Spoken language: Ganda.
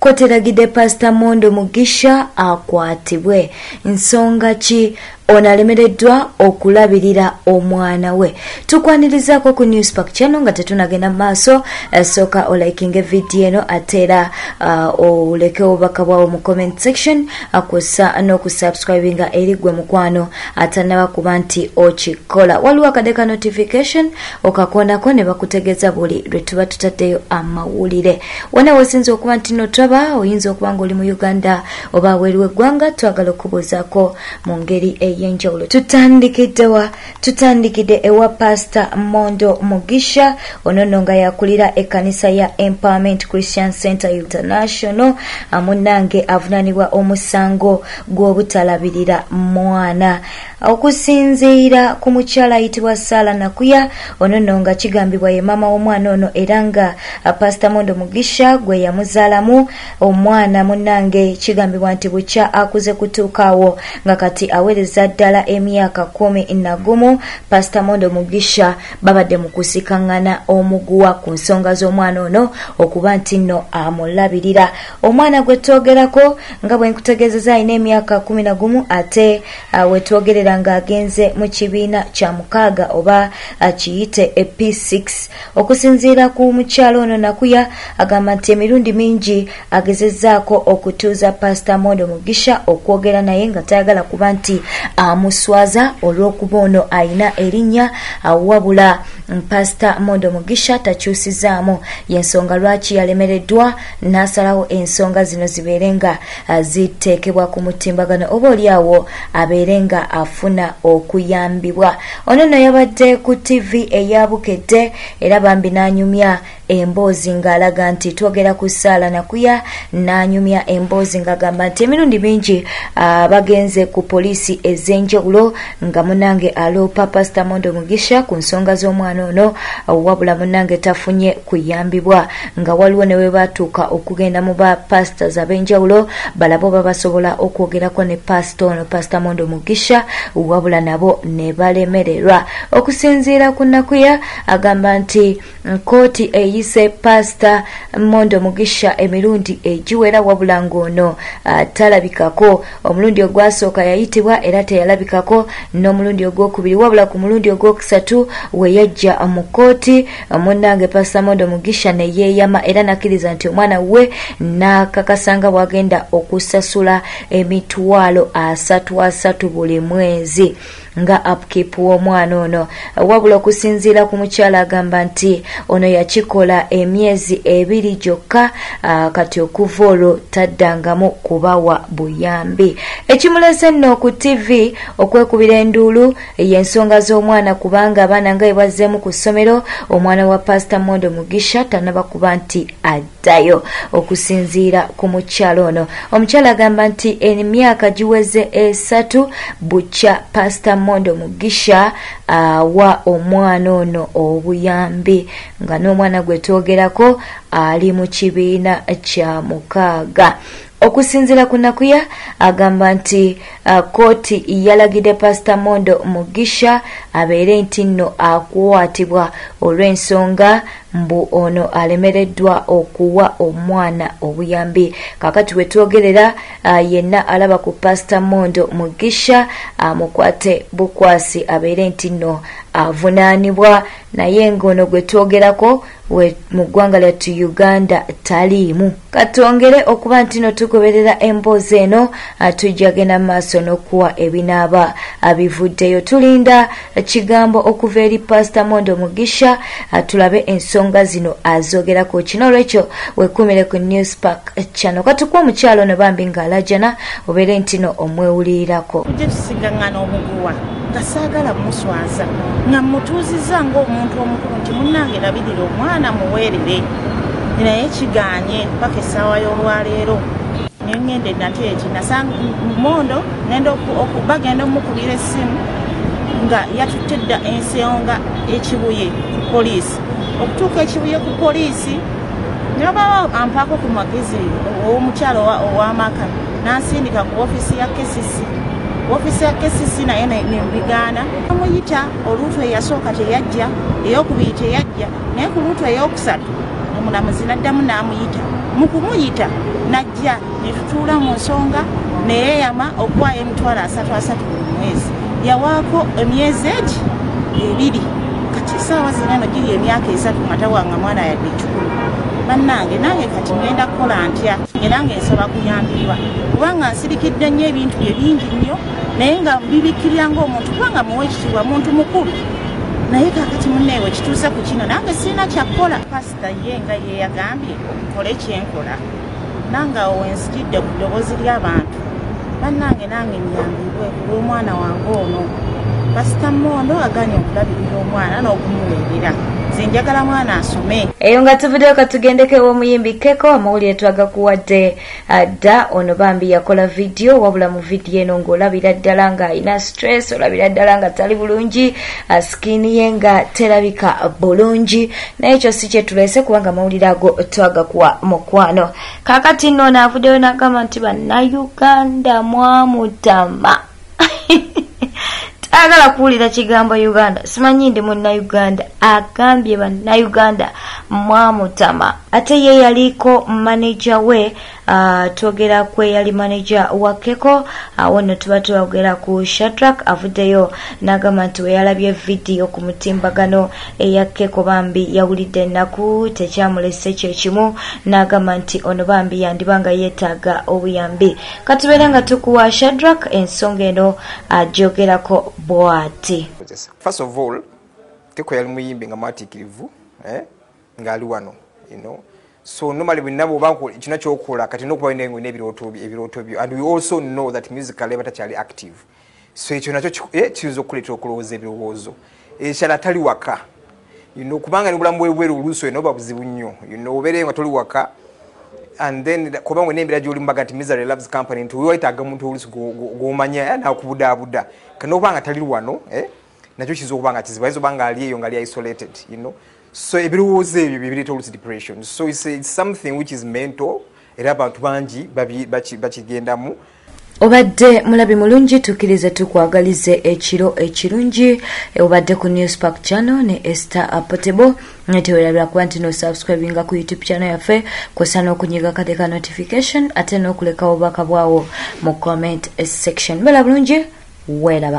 Kkooti eragidde Pasita Mondo Mugisha akwatibwe. Nsonga ki ono alemereddwa okulabirira omwana we? Tukwanirizaako ku Newspark Channel. Nga tetunagenda mu maaso, sooka olikinga evidiyo eno, ate era oleke obubaka bwawo mu comment section, kwossa n'okusubscribinga eri gwe mukwano atannaba kuba nti okikola. Waliwo akadde ka notification, okakoonako ne bakutegeeza buli lwe tuba tutaddeyo amawulire. Wona wesinza okuba nti notwaba, oyinza okuba nga oli mu Uganda oba aweeru w'eggwanga, twagala okubuuzaako mu ngeri ey'enjawulo. Tutandikiddewa? Tutandikidde ewa Pasita Mondo Mugisha. Ono nno nga yakulira ekkanisa ya Empowerment Christian Center International. Munnange avunaanibwa omusango gw'obutalabirira mwana. Okusinziira ku mukyala ayitibwa Saala Nakuya, ono nno nga kigambibwa ye maama w'omwana ono, era nga Pasita Mondo Mugisha gwe yamuzaalamu omwana, munnange kigambibwa nti bukya akuze kutuukaawo nga kati aweereza ddala emyaka 11, Pasita Mondo Mugisha babadde mu kusikaŋŋana omuguwa ku nsonga z'omwana ono okuba nti nno amulabirira. Omwana gwe twogerako, nga bwe nkutegeezeza, alina emyaka 11, ate we twogerera ng'agenze mu kibiina kya mukaaga oba kiyite e P6. Okusinziira ku mukyalo ono Nakuya, agamba nti emirundi mingi agezezzaako okutuuza Pasita Mondo Mugisha okwogera naye, nga tayagala kuba nti amuswaza olw'okuba ono ayina erinnya, wabula Pasita Mondo Mugisha takyusizaamu. Yensonga lwaki yalemereddwa n'asalawo ensonga zino zibeere nga ziteekebwa ku mutimbagano, oba oli awo abeere nga afuna okuyambibwa. Ono nno yabadde ku TV eyabukedde, era bambi n'anyumya emboozi ng'alaga nti, twogera ku Saala Nakuya, n'anyumya emboozi ng'agamba nti emirundi mingi bagenze ku poliisi ez'enjawulo nga munange aloopa Pasita Mondo Mugisha ku nsonga z'omwana ono, wabula munange tafunye kuyambibwa, nga waliwo ne we batuuka okugenda mu ba pastors ab'enjawulo balabe oba basobola okwogerako ne pasita ono, Pasita Mondo Mugisha, wabula nabo ne balemererwa. Okusinziira ku Nakuya, agamba nti kooti eyise Pasita Mondo Mugisha emirundi egiwera, wabula ng'ono talabikako. Omulundi ogwasooka yayitibwa era teyalabikako, n'omulundi ogwokubiri, wabula ku mulundi ogwokusatu we yajja mu kooti, munnange Pasita Mondo Mugisha ne yeeyama era nakkiriza nti omwana we, n'akakasa nga bw'agenda okusasula 300,000 30 buli mwezi nga upkeep w'omwana ono. Wabula okusinziira ku mukyala, agamba nti ono yakikola emyezi 2 gyokka, kati okuva olwo taddangamu kubawa buyambi. Ekimulese nno ku TV okwekubira enduulu y'ensonga z'omwana, kubanga abaana nga bwe bazzeemu ku ssomero, omwana wa Pasita Mondo Mugisha tanaba kuba nti addayo. Okusinziira ku mukyala ono, omukyala agamba nti emyaka giweze 3 bukya Pasita Mondo Mugisha awa omwana ono obuyambi, nga n'omwana gwe twogerako ali mu kibiina kya mukaaga. Okusinziira ku Nakuya, agamba nti kooti yalagidde Pasita Mondo Mugisha abeere nti nno akwatibwa olw'ensonga mbu ono alemereddwa okuwa omwana obuyambi. Kakati wetwogerera, yenna alaba ku Pasita Mondo Mugisha amukwate bukwasi, abeere nti nno avunaanibwa, naye ng'ono gwe twogerako mu ggwanga lyattu Uganda taliimu. Katwongere okuba nti no tugoberera emboozi eno, tujja genda mu maaso n'okuwa ebinaaba bivuddeyo. Tulinda kigambo okuva eri Pasita Mondo Mugisha, tulabe ensonga zino azogerako kino. Olwekyo wekumire ku Newspark Channel. Katukuwa omukyalo ono bambi ng'alajana, obeere nti no omwewulirirako. Kujja tusigaŋŋana omuguwa nga saagala muswaza, nga mutuuzizza ng'omuntu omukulu nti munnange, labirira omwana, muweerere, naye kiganye paka essaawa y'olwaleero. Nengenda nateeki nasanga Mondo ngenda bagenda omukubira essimu nga yatutte dda ensonga Ekibuye ku poliisi. Okutuuka Ekibuye ku poliisi, nababa ampaako ku magezi ow'omukyalo ow'amaka, nansindika ku ofiisi ya KCC. Ofiisi ya KCC naye nembigaana. Amuyita oluutu eyasooka teyajja, eyokubiri teyajja, naye ku luutu eyokusatu omulamuzi naddamu n'amuyita. Mu kumuyita najja ne tutuula mu nsonga neyeyama okuwaayo 330,000 buli mwezi. Yawaako emyezi egi 2, kati essaawa zino eno giri emyaka 3 nga tawanga mwana yadde ekikulu. Bannange nange kati ngenda kukola ntya? Era ng'ensaba kuyambibwa kubanga nsirikidde nnyo ebintu bye bingi nnyo, naye nga bibikkirira ng'omuntu kubanga muwa ekitiibwa muntu mukulu. Naye kaakati munneewe kituuse ku kino nange sirina kyakkola. Pasita ye nga ye yagambye nkole kyenkola, nange awo wenzijidde ku ddoboozi ly'abantu. Bannange nange nyambibwe ku lw'omwana wange ono. Pasita Mondo aganye okulabirira omwana n'okumuweerera. Nze njagala mwana asome. Eyo nga tuvuddeyo katugendeko ew'omuyimbi Keko. Amawulire twagakuwadde dda. Ono bambi yakola vidiyo, wabula mu vidiyo eno ng'olabira ddala ng'alina stress, olabira ddala nga tali bulungi, skin ye nga terabika bulungi. Naye ekyo si kyetuleese kubanga amawulire ago twagakuwa mukwano. Kaakati nno ono avuddeyo n'agamba nti bannayuganda mwamutama. Agala kuwulira kigambo Uganda, simanyi ndi munnayuganda. Agambye bannayuganda mwamutama. Ate ye yaliko manager we, twogera ku eyali manager wa Keko. Awo nno tuba twogera ku Shadrack. Avuddeyo n'agamba nti we yalabye vidiyo ku mutimbagano eya Keko bambi yawulidde ennaku, tekyamulese kyekimu, n'agamba nti ono bambi yandiba nga yeetaaga obuyambi. Katubeere nga tukuwa Shadrack ensonga eno agyogerako bw'ati. First of all, Keko yali muyimbi nga mwatiikirivu, ng'ali wano, you know. So normally bwe nabo oba kino kyokola kati n'okuba olina ebirooto byo, and we also know that musically batakyali active, so ekyo nakyo kiyinza okukuleetera okulowooza ebirowoozo. Ekirala atali waka, you know, kubanga n'obulamu bwebweru oluusi olina oba buzibu nnyo, you know, obeereyo nga toli waka, and then kubanga n'embeera gy'oli mubaga nti misery loves company, nti wetaaga omuntu oluusi gw'omanya n'akubudaabuda. Kati n'okuba nga tali wano, nakyo kiyinza okuba nga kizibu, ayinza okuba nga ali eyo nga ali isolated, you know. So ebirowoozo ebyo bye bireeta oluusi depression. So it's something which is mental, era abantu bangi bakigendamu. Obadde mulabi mulungi, tukkirize tukwagalize ekiro ekirungi. Obadde ku Newspark channel ne Esther Portable. Tewerabira kuba nti no subscribinga ku YouTube channel yaffe, kw'ossa n'okunyiga akade ka notification, ate n'okuleka obubaka bwawo mu comment section. Mbeera bulungi, weeraba.